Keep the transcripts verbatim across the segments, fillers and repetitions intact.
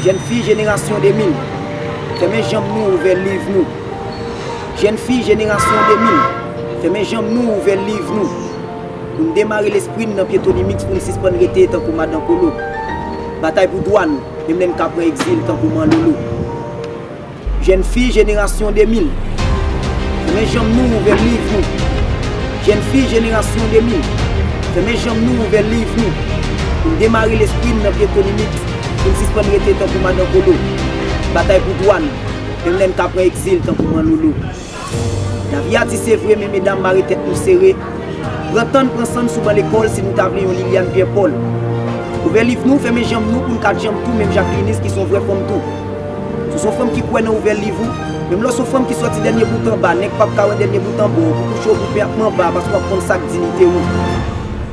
Jèn fi jenerasyon de mil, fèmen janm nou, ouvè liv nou. Jèn fi jenerasyon de mil, fèmen janm nou, ouvè liv nou. Pou n demare lespri n nan pye Tony Mix, pou n sispann rete tankou madan kolo. Batay pou dwa nou, menm lè n ka pran egzil tankou manlolo. Jèn fi jenerasyon de mil, fèmen janm nou, ouvè liv nou. Jèn fi jenerasyon de mil, fèmen janm nou, ouvè liv nou. Pou n demare lespri n nan pye Tony Mix, pou n sispann rete tankou madan kolo. Batay pou dwa nou, menm lè n ka pran egzil tankou manlolo. Lavi a di se vre, men medam, mare tèt nou sere. Pran tan n pran san n sou ban lekòl si nou ta vle yon Liliane Pierre Paul. Ouvè liv nou, fèmen janm nou pou n ka janm tou, menm Jacqueline ki se yon vrè fanm tou. Si w se yon fanm ki kwè nan ouvè liv ou, menm lè w se yon fanm ki sòti dènye bout anba, nèg p ap ka wè dènye bout anba w, pou kouche w pou pen ap manba, paske w ap konn sa k diyite w.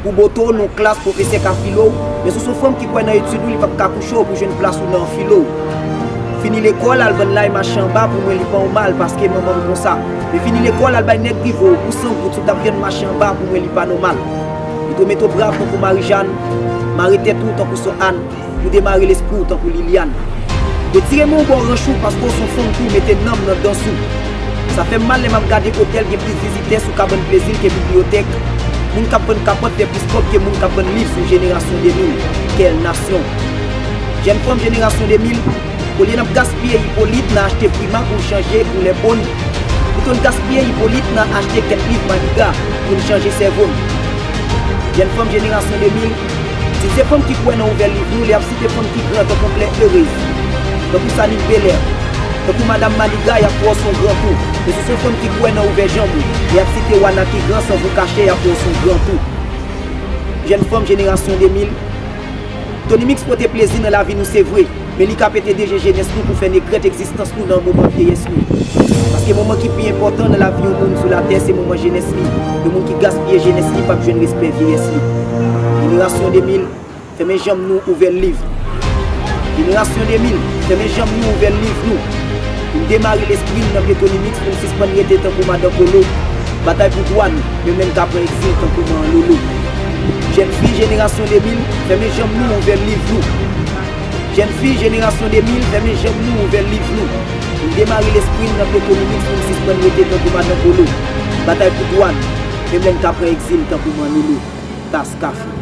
Pou bote w nan yon klas, pwofesè ka file w, men si w se yon fanm ki kwè nan etid ou, li p ap ka kouche w pou jwenn plas ou nan anfilo w. Fini lekòl, al vann lay mache anba, pou mwen li pa yon mal, paske manman m konsa. Men fini lekòl, al bay nèg rive w, pou san goud, si w t ap vyann mache anba, pou mwen li pa nòmal. Pito mete w brav tankou Marijàn, mare tèt ou tankou Sò Àn, pou demare lespri w tankou Liliane. Retire men w bò ranch ou, paske w se yon fanm tou, mete nanm nan dans ou. Sa fè m mal lè m ap gade otèl gen plis vizitè sou kabann plezi l ke bibliyotèk. Moun k ap vann kapòt fè plis kòb ke moun k ap vann liv sou jenerasyon de mil. Quelle nation! Jèn fanm jenerasyon de mil, olye n ap gaspiye Ipolit nan achte Prima pou n chanje koulè po n, pito n gaspiye Ipolit nan achte kèk liv Maniga pou n chanje sèvo n. Jèn fanm jenerasyon de mil, si w se fanm ki kwè nan ouvè liv nou, lè y ap site fanm ki gran tankou Claire Heureuse, tankou Sanik Belair, tankou Madanm Maniga, y ap wè w se yon gran tou. Men si w se yon fanm ki kwè nan ouvè janm ou, lè y ap site Wana ki gran san vou kache, y ap wè w se yon gran tou. Jèn fanm jenerasyon de mil, Tony Mix pote plezi nan lavi nou, se vre. Men li ka pete deje jenès nou pou fè negrèt egzistans nou nan moman vyeyès nou. Paske moman ki pi enpòtan nan lavi yon moun sou latè, se moman jenès li. Yon moun ki gaspiye jenès li p ap jwenn respè vyeyès li. Jenerasyon de mil, fèmen janm nou, ouvè liv. Jenerasyon de mil, fèmen janm nou, ouvè liv nou. Pou n demare lespri n nan pye Tony Mix, pou n sispann rete tankou madan kolo. Batay pou dwa nou, menm lè n ka pran egzil tankou manlolo. Jèn fi jenerasyon de mil, fèmen janm nou, ouvè liv nou. Jèn fi jenerasyon de mil, fèmen janm nou, ouvè liv nou. Pou n demare lespri n nan pye Tony Mix, pou n sispann rete tankou madan kolo. Batay pou dwa nou, menm lè n ka pran egzil tankou manlolo. Tas kafe.